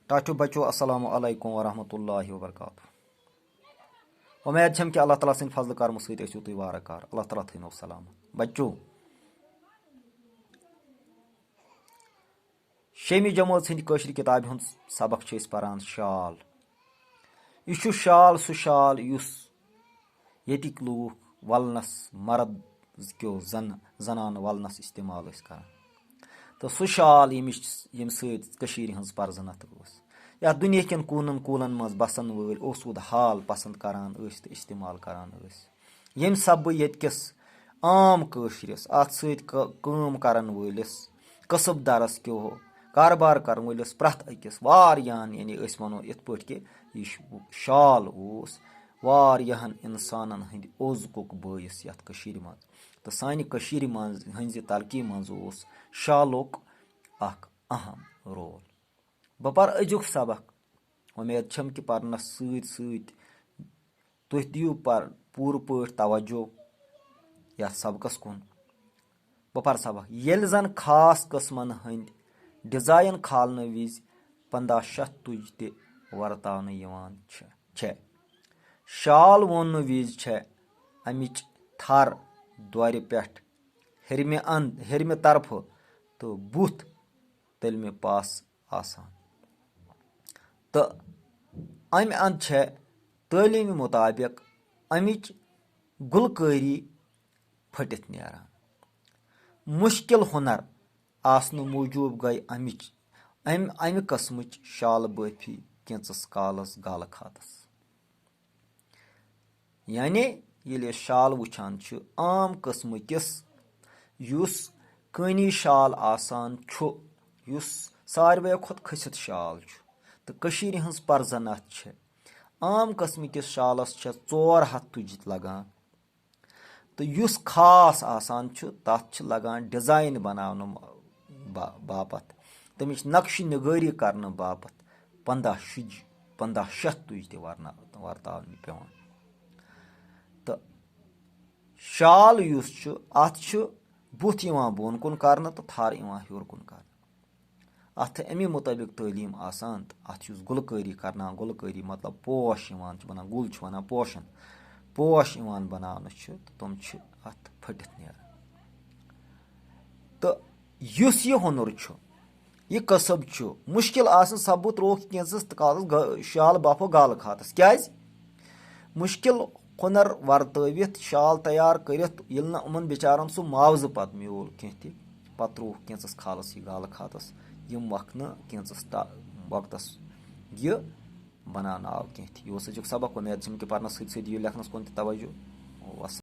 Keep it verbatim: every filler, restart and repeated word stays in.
ٹاٹھیو بچو، السلام علیکم ورحمۃ اللہ وبرکاتہ۔ وۄمید چھم کہِ اللہ تعالیٰ سٕنٛدِ فضلہٕ کرمہٕ سۭتۍ ٲسِو تُہۍ وارٕ کار۔ اللہ تعالیٰ تھٲینو سلامت۔ بچو، شیٚمہِ جمٲژ ہٕنٛدِ کٲشرِ کِتابہِ ہُنٛد سبق چھِ أسۍ پران شال۔ یہِ چھُ شال، سُہ شال یُس ییٚتِکۍ لوٗکھ ولنس، مرد کیو زن-، زنانہٕ ولنس استعمال ٲسۍ کران۔ تہٕ سُہ شال ییٚمِچ، ییٚمہِ سۭتۍ کٔشیٖرِ ہٕنٛز پرزنت ٲس۔ یتھ دُنیاہ کٮ۪ن کوٗنن کوٗلن منٛز بسن وٲلۍ اوسوٗد حال پسند کران ٲسۍ تہٕ استعمال کران ٲسۍ۔ ییٚمہِ سببہٕ ییٚتہِ کِس عام کٲشرِس اتھ سۭتۍ کٲ-، کٲم کرن وٲلِس، کسب دارس کیو، کاربار کرن وٲلِس پرٛٮ۪تھ أکِس واریاہن، یعنی أسۍ ونو یِتھ پٲٹھۍ کہِ یہِ ش-، شال اوس واریاہن انسانن ہٕنٛدِ اوزکُک بٲعث یتھ کٔشیٖرِ منٛز۔ تہٕ سانہِ کٔشیٖرِ منٛز، ہٕنٛزِ ترقی منٛز اوس شالُک اکھ اہم رول۔ بہٕ پرٕ أزیُک سبق۔ وۄمید چھم کہِ پرنس سۭتۍ سۭتۍ تُہۍ دِیِو پر-، پوٗرٕ پٲٹھۍ توجہ یتھ سبقس کُن۔ بہٕ پرٕ سبق۔ ییٚلہِ زن خاص قٕسمن ہٕنٛدۍ ڈیزائن کھالنہٕ وِزِ پنٛداہ شتھ تُج تہِ ورتاونہٕ یِوان چھِ، چھےٚ۔ شال ووننہٕ وِزِ چھےٚ امِچ تھر دورِ پٮ۪ٹھ ہیٚرمہِ اند، ہیٚرمہِ طرفہٕ تہٕ بُتھ تٔلمہِ پاس آسان۔ تہٕ امہِ اند چھےٚ تعلیمہِ مطابق امِچ گُلکٲری پھٔٹِتھ نیران۔ مُشکِل ہُنر آسنہٕ موٗجوٗب گٔے امِچ، امہِ، امہِ قٕسمٕچ شالہٕ بٲفی کینٛژس کالس گالہٕ کھاتس۔ یعنی ییٚلہِ أسۍ شال وٕچھان چھِ، عام قٕسمہٕ کِس یُس کٲنی شال آسان چھُ، یُس ساروے کھۄتہٕ کھٔسِتھ شال چھُ، تہٕ کٔشیٖرِ ہٕنٛز پرزنت چھِ، عام قٕسمہٕ کِس شالس چھےٚ ژور ہتھ تُج لگان۔ تہٕ یُس خاص آسان چھُ، تَتھ چھِ لگان ڈیزائن بناونہٕ با-، باپتھ، تَمِچ نقشہٕ نِگٲری کرنہٕ باپتھ پنٛداہ شُج-، پنٛداہ شتھ تُج تہِ ورنا-، ورتاونہِ پٮ۪وان۔ تہٕ شال یُس چھُ، اَتھ چھُ بُتھ یِوان بۄن کُن کرنہٕ تہٕ تھر یِوان ہیوٚر کُن کرنہٕ۔ اَتھ اَمی مُطٲبِق تعلیٖم آسان، تہٕ اَتھ یُس گُلکٲری کرناوان، گُلکٲری مطلب پوش یِوان چھِ بَنان، گُل چھِ وَنان پوشَن، پوش یِوان بَناونہٕ چھِ، تہٕ تِم چھِ اَتھ پھٔٹِتھ نیران۔ تہٕ یُس یہِ ہُنر چھُ، یہِ کسب چھُ، مُشکِل آسنہٕ سببہٕ ترٛووُکھ کینٛژَس تہٕ کالَس گا-، شال بافو گالہٕ کھاتَس۔ کیٛازِ؟ مُشکِل ہُنر ورتٲوِتھ، شال تیار کٔرِتھ، ییٚلہِ نہٕ یِمَن بِچارَن سُہ معاوضہٕ پَتہٕ میوٗل کینٛہہ تہِ، پَتہٕ ترٛووُکھ کینٛژَس کھالَس یہِ گالہٕ کھاتَس، یِم وقت نہٕ کینٛژَس تا-، وقتَس یہِ بناونہٕ آو کینٛہہ تہِ۔ یہِ اوس أزیُک سبق۔ وۄمید چھم کہِ پرنَس سۭتۍ سۭتۍ دِیِو لیکھنَس کُن تہِ توجہ۔ وس-